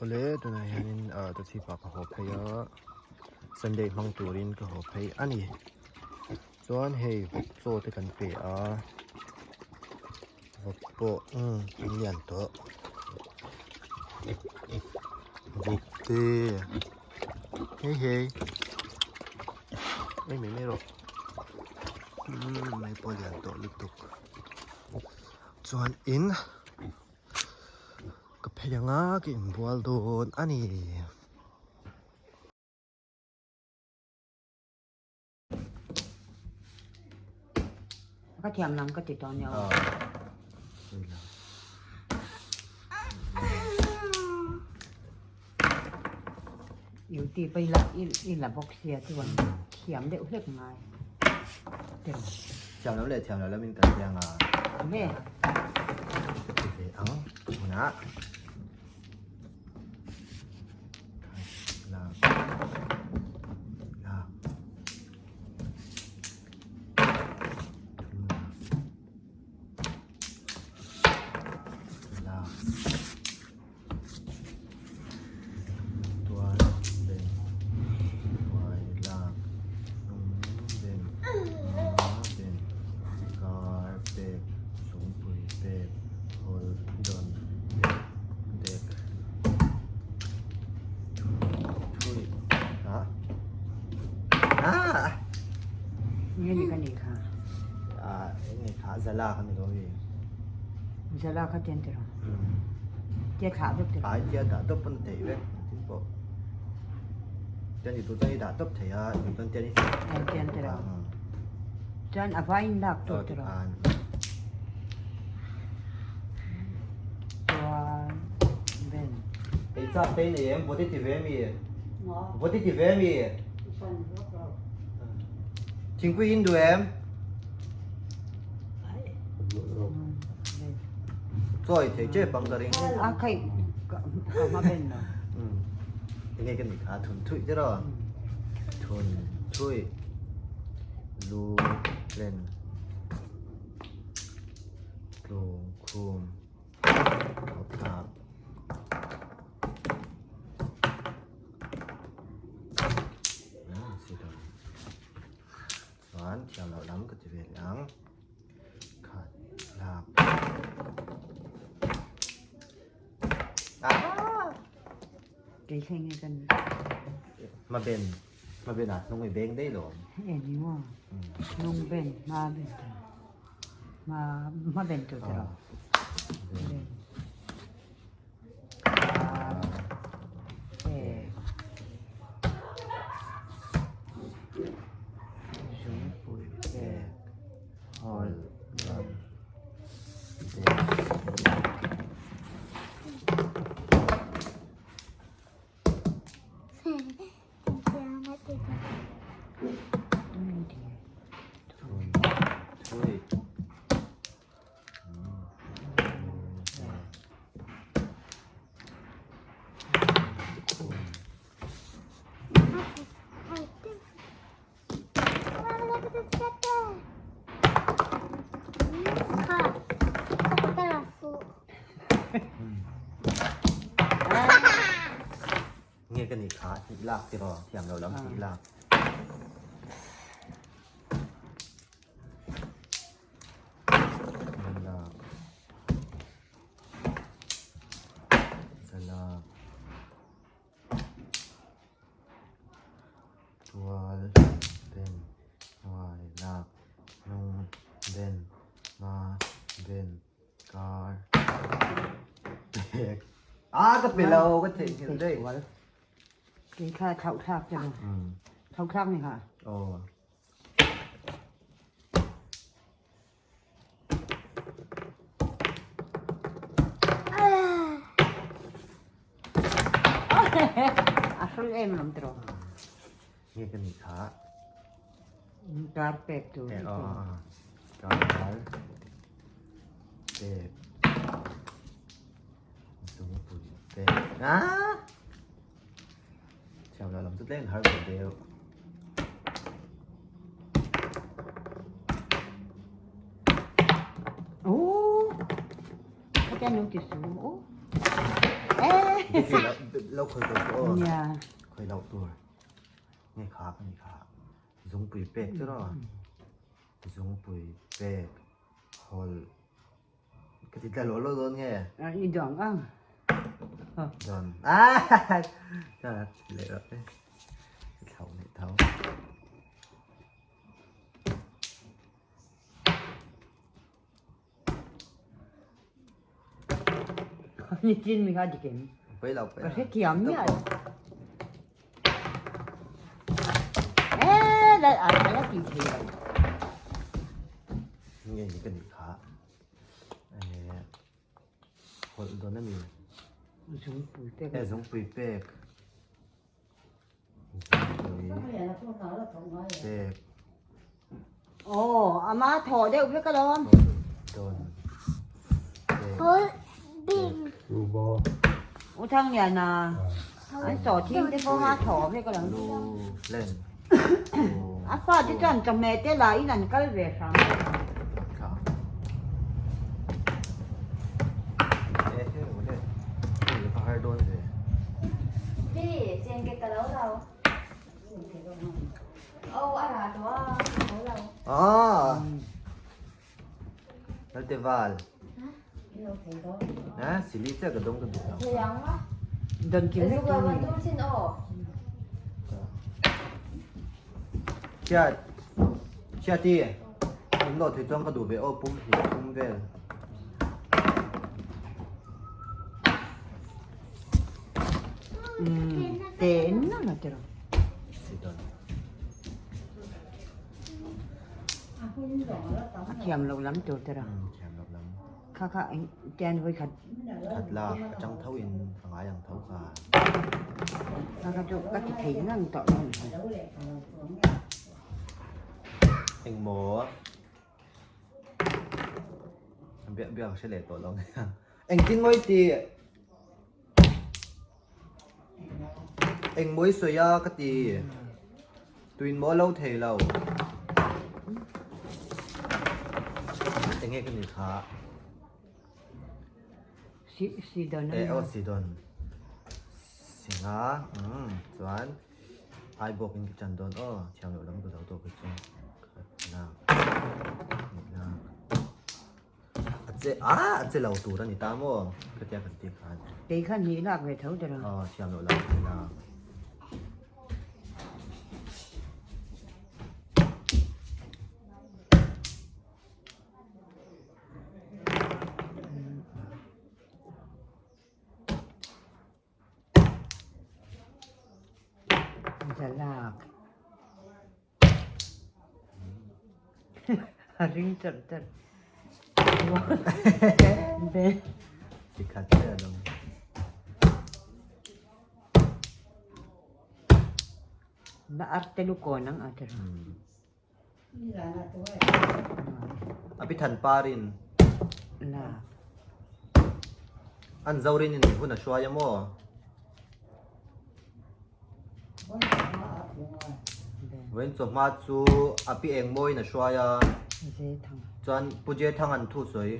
Awle tunah hianin ah tachhipah ka haw phei a Sunday hmang turin ka haw phei a ni chuan hei vawk chaw te kan pe a vawk pawh umm an lian tawh vawk te hei hei ei mai mai rawh umm hei pawh a lian tawh lutuk chuan in. Ka phei anga ka inbual dawn a ni. Ka thiam lam ka ti tawh nia aw. Duty pawh i la i la bawk sia chuan thiam deuh hlek ngai. Thiam lo leh thiam lo lamin kan piang a. Ame. Ka ti ve ang hunah. La. La. La. Tuan ben huai lak hnung ben hma ben kar pek chungpui pek hawl dawn dek dek thui ah ah Nge ni ka nih kha? Ah nge kha zala kha ni lo mi. Zala kha tian tiraw? Tia thlah vek tiraw? Ai tia dah tawp pawn a theih vek tin pawh. Tian i duh chuan i dah tawp thei a, i duh chuan tian i Ai tian tiraw? Chuan a vaiin lak tur tiraw? Chuan ben. Ei chak te i nei em? Vawt i ti ve mi? Vawt i ti ve mi? Thingpui in duh em? Chawi thei che pang ka ring. A khai ka ma ben lo. Enge ka ni kha thun thui te ro. Thun thui lu len tlung khum thap. Chuan thiam loh lam ka ti ve leh ang. Khat lak. Ah! Kei thleng nge kan. Ma ben. Ma ben ah hnung i beng daih lo. E ni maw. Hnung ben ma ben ta. Ma ma ben tu tiro. Ben. Nge ka nih kha hnih lak tiraw thiam lo lam hnih lak. Zalak Tual ben Hnuai lak Hnung ben Hma ben Kar pek Ah ka pe lo ka theihnghilh daih. Kei kha thlauh thlak te lo. Thlauh thlak ni kha. Aw. A hrul em lawm tiraw? Nge ka nih kha? Kar pek tur. Kar pek. Zungpui pek. Ah! Thiam lo lam chu tlem har ve deuh. Oh! Kha tian lo ti su. Oh! Eh! Lo khawi tawh suh aw. Nia. Khawi loh tur. Nge kha ka ni kha. Zungpui pek chu rawh. Zungpui pek hawlh. Ka ti tla lawh lawh dawn nge? I duang ang. Dawn. Ah! Ka leh rawh te. Ka thlauh leh tho. Ni chin mi kha dik em? Pei lo pei. Ka hrethiam miah lo. Eh, la a la ti thei lo. Nge ni ka nih kha. Eh, hawlh dawn a mi. Zungpui pek. Eh, zungpui pek. Pek. Aw, ama thaw deuh vek alawm. U Thangliana, an sawhthing te pawh a thaw vek alawm. A fa te chuan chawhmeh te lah in an kal ve hram. Lalteval. Ha, sili che ka dawng ka duh lo. Don kim vek tur ni. Chiat. Chiati. In lo thei chuan ka duh ve aw pum hnih pum vel. Te na na tiro. Sidon. A thiam lo lam tur tiro. Thiam lo lam. Kha kha tian voi khat. Khat lak atang tho in a ngai ang tho kha. Kha kha chu ka ti thei ngang tawh lo. Engmaw? Biak biak a hre leh tawh lo nia. Engtin mawi ti? Engmawi sawi a ka ti. Tuin maw lo thei lo. Enge ka ni kha? Si si don. Eh aw si don. Singa umm chuan ai bawk in ka chan dawn aw thiam loh lam ka zo tawh kei chu na na a che a a che lo tur a ni ta maw khatia kan tih khan Kei khan hnih lak ve tho tiraw? Aw thiam loh lam ka lak. Zalak. A ring charh charh. Be. Sikhat che alawm. Na arte lu ko nang ater. A pi than parin. La. An zorin in hun a hruai a maw? Vawiin chawhma chu a pi eng mawiin a hruai a. Chuan Pu Je Thang an thu sawi.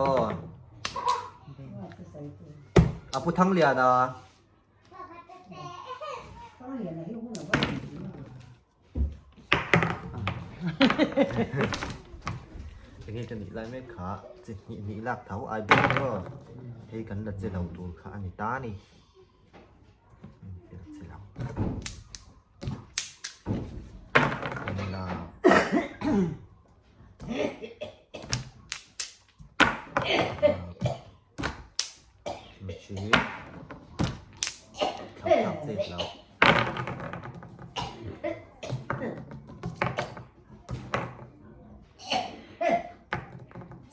Aw. A Pu Thangliana. Enge ka nih lai mek kha chi hnih hnih lak tho ai bawk maw hei kan la che lo tur kha a ni ta a ni la che lo kan la Machine thap thap chet lo.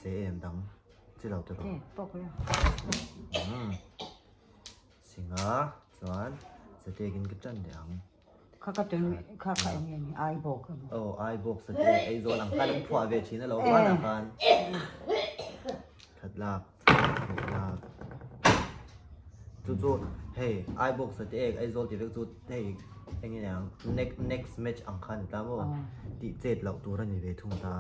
Che em dang chi lo te rawh. Singa chuan zatekin ka tan leh ang. Kha ka tui kha kha eng nge ni ai bawk a maw. Aw ai bawk sa te ei zawn ang khan an phuah ve thin alo hman ah khan. Khat lak hnih lak chu chu hei ai bawk sa te ek Aizawl tih vek chu hei eng nge niang next next match ang khan ni ta maw tih chet loh tur a ni ve thung ta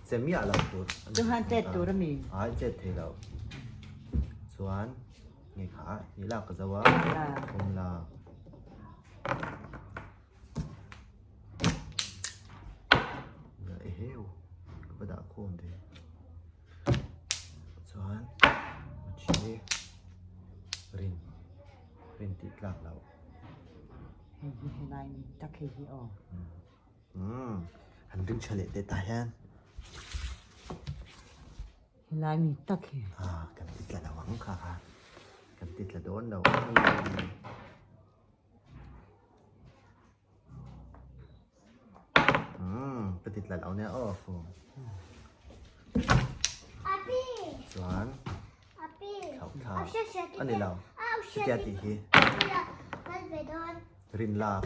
che miah loh tur Chu han chet tur a mi. Ai chet thei lo. Chuan nge kha ni lak ka zo a thum lak. Eheu ka va dah khawm ve. Chuan chi rin rin tih tlak loh. Hei hi helai ni tak hei hi aw. Umm han ring tha leh teh tah hian. Helai mi tak hi. Ah kan ti tla lo ang kha kha kan ti tla dawn lo. Umm ka ti tla lo nia aw fu. Chuan thlauh thla a ni lo chutia tih hi rin lak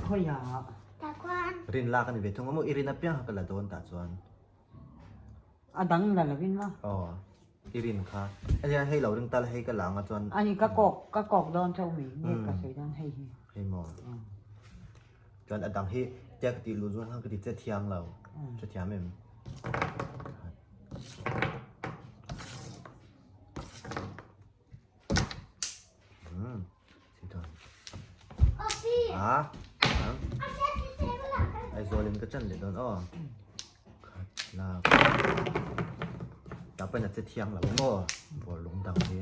rin lak a ni ve thung a maw i rin apiang kha ka la dawn tah chuan. A dang la lovin maw? Aw i rin kha a nia hei lo ring ta la hei ka la anga chuan. A ni ka kawk ka kawk dawn chauh mai nge ka sawi dawn hei hi. Hei maw chuan a dang hi tia ka tih luh zawng khan ka ti che thiang lo che thiam em. Aizawl in ka chan leh dawn aw khat lak tah pawn a che thiang lo maw bawr lung dang hi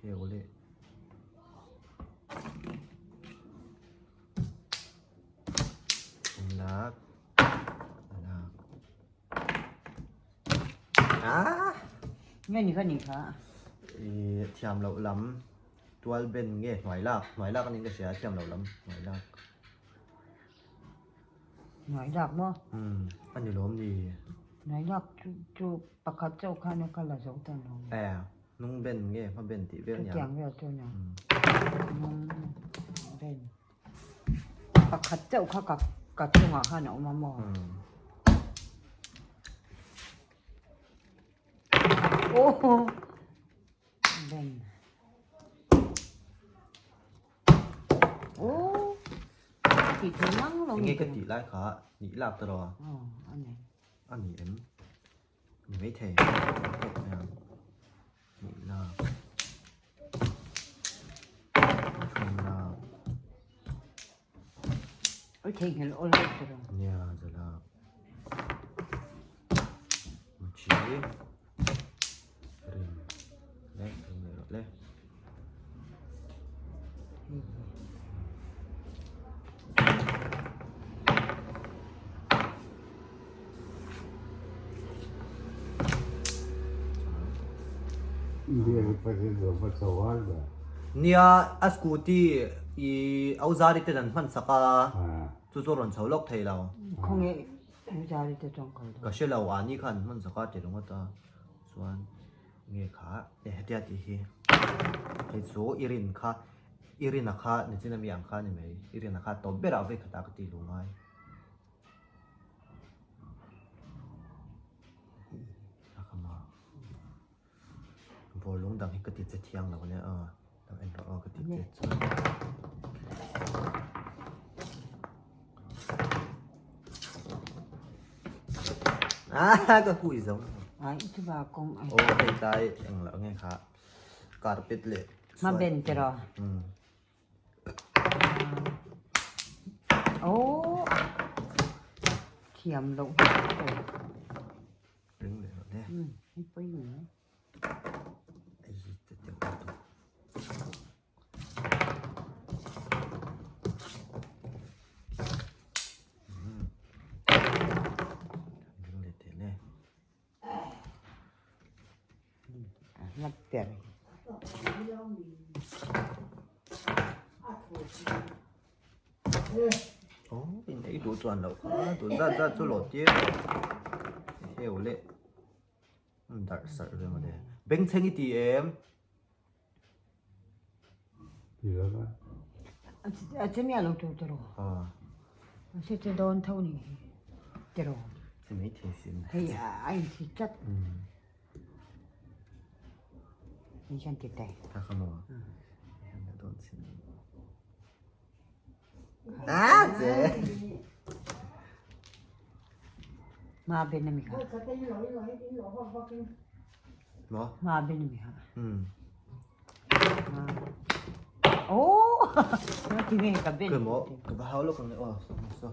heu leh lak lak Nge ni kha ni kha? I thiam loh lam tual ben nge hnuai lak hnuai lak anin ka hria thiam loh lam hnuai lak. Hnuai lak maw? Umm a ni lawm ni. Hnuai lak chu chu pakhat chauh khan a kal a zo ta lo. E hnung ben nge hma ben tih vel nia. Chutiang vel chu nia. Hnung ben. Pakhat chauh kha ka ka chungah khan a awm a maw? Aw Ben Aw tih thei mang lo Enge ka tih lai kha nih lak ta rawh. Aw a ni. A ni em? Ni maithei. Nih lak. Ôi theihnghilh awl deuh chu rawh. Nia zala. Chi rin le rin le rawh le. Nia a scooty i Auzari ten an hman sak a chu chu a rawn chho lawk thei lo. Khawnge Auzari te chuan kal dawn. Ka hre lo a ni khan an hman sak a ti ringawt a chuan nge kha e hetia tih hi hei chu i rin kha i rin a kha nichin ami ang kha a ni mai i rin a kha tawp berah vekhatah ka tih luh ngai. Bawr lung dang hi ka ti che thiang lo ania aw lo en rawh aw ka ti che chuan ah ka hui zo ai chu ba kawng ai aw hei tlai eng loh nge kha carpet leh ma ben te rawh Aw thiam loh Ring leh rawh le. Umm hei pawi ni mai. Ei hi te deuh a duh. Ring leh teh le. Lap ber. Oh, in ei duh chuan loh kha tun zat zat chu lawh tir heu leh darh sarh ve mawle bengchheng i ti em A che miah lo tur tiraw? A che che dawn tho ni hi tiraw? Che mai thei sin. Hei a insi tlat. Hei hian ti teh. Kha kha maw? Hei hian dawn sin. Ah che. Ma ben ami kha. Maw? Nga bin mi ha. Um. Oh! Ti nge ka bin. Ka maw? Ka va hau lawk ang le aw. So.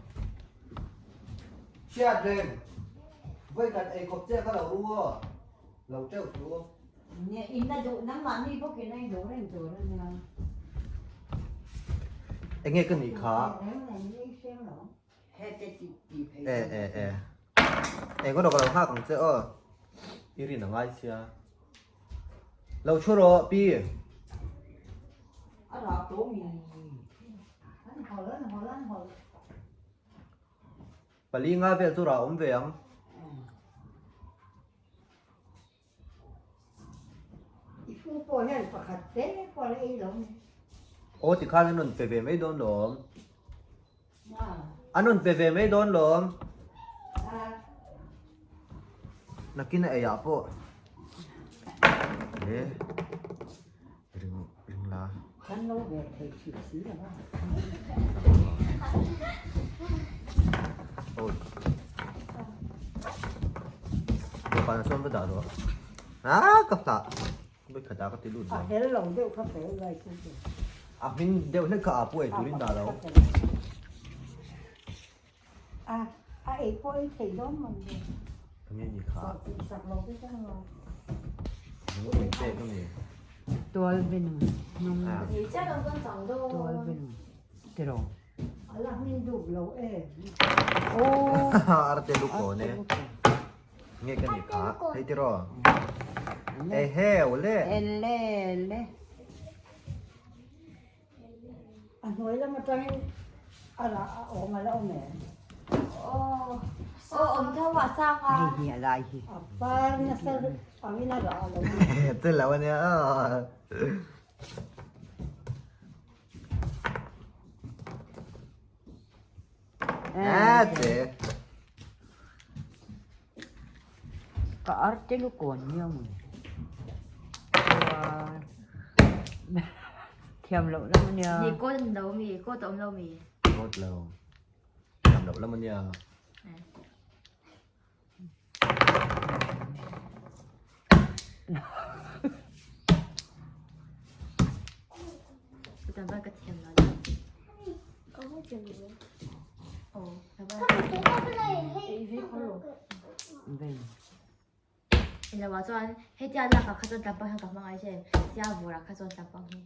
Hriat reng. Vawi khat ei khawp che kha lo ru aw. Lo teuh chu. Nia in a duh nangmahni bawkin a induh reng tur a nia. Enge ka nih kha? E e e. Eng erawh ka lo nghak ang che aw. I rin a ngai sia. Lo thu rawh pi. A rah tawh mi. Pali nga vel chu rah awm ve ang. I fu pawh hian pakhat te pawh la ei lo ni. Aw tikhan an rawn pe ve mai dawn lawm. An rawn pe ve mai dawn lawm. Nakin a eiah pawh. E ring ring la. Kan lo ve thei thin si lo a. Oi. Dawhkan ah chuan va dah rawh. Ah ka hlah. Vawi khat ah ka ti lut A hel lo deuh kha fel lai chu chu. A hmin deuh hlek kha a pu ei turin dah lo. A a ei pawh ei thei dawn man ve. Ka nge ni kha. Sawh tih sak lo te chuan lo. Nung min pek a mi. Tual vin nung. Tual vin tiro. A la hmin dup lo em. Oh. Arte lu ko ne. Nge ka ni kha. Hei tiro. Ehe ule. Elle elle. A hnuai lam atangin a rah a awm a la awm em? Aw aw awm tho a sang a. Hei hi a lai hi. A par nasa angin a rah a lo awm. Che lo ania aw. A che. Ka arte lu kawn nia maw ni. Chuan thiam loh lam ania. Ni kawt an lo mi, kawt a awm lo mi. Kawt lo. Thiam loh lam ania. Ka thiam lo. Ilo ah chuan hetia lak ah kha chuan tlangpang hian ka hmang ai che tia vur ah kha chuan tlangpang hi